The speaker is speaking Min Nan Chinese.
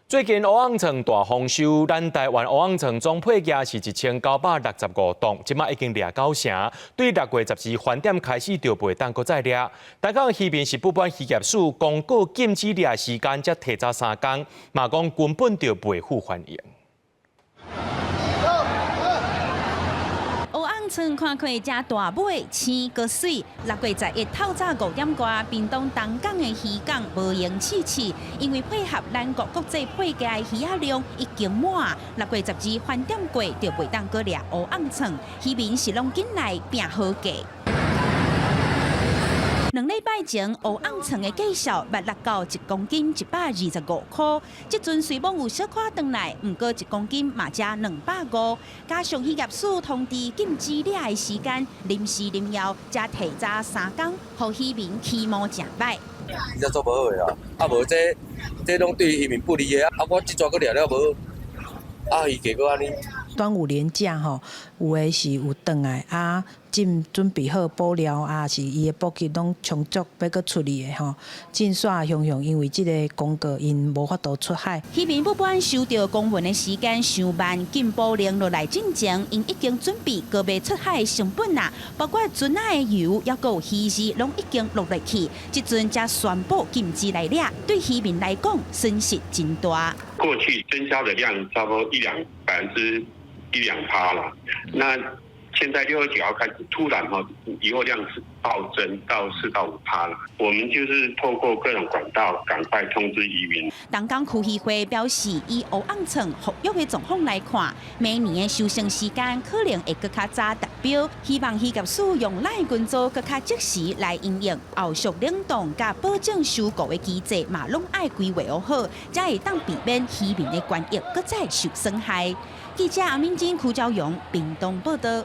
最近蚵仔床大豐收，咱台灣蚵仔床總配額是1965噸，這馬已經掠九成。對6月12翻點開始就袂當閣再掠。東港漁民是不滿漁業署公告禁止掠時間才提早3工，嘛講根本就袂赴反應。蚵仔床看起來誠大尾，青閣媠。6月11透早5點外，屏東東港的漁港無閒試試，因為配合咱國國際配額的魚仔量已經滿。6月12翻點過就袂當閣掠蚵仔床，漁民是攏緊來拼好價。2禮拜前，蚵仔床的價數捌落到一公斤125箍，這陣雖罔有小可轉來，毋過一公斤嘛才250。加上漁業署通知禁止掠的時間，臨時臨要，才提早3工，予漁民起毛誠䆀。這做無好的啦，啊無這這攏對漁民不利的啊！啊我這逝閣掠了無，啊魚價閣按呢。端午連假吼，有的是有轉來啊，準準備好捕料啊，是伊的補給攏充足，欲閣出去的吼。進煞雄雄因為這个公告，𪜶無法度出海。漁民不滿收著公文的時間傷慢，禁捕令落來進前，𪜶已經準備閣欲出海的成本啦，包括船仔的油，抑閣有魚餌，攏已經落落去。這陣才宣布禁止來掠，對漁民來講損失真大。過去增加的量差不多一兩1%-2%啦，那現在6月9號開始突然哈，漁獲量是暴增到4到5%了。我們就是透過各種管道，趕快通知漁民。東港區漁會表示，以蚵仔床復育的狀況來看，明年的收成時間可能會閣較早達標。希望漁業署用咱的群組閣較及時來因應，後續冷凍佮保證收購的機制嘛，攏愛規劃好，才會當避免漁民的權益閣再受損害。記者阿敏晶、柯昭勇，屏東報道。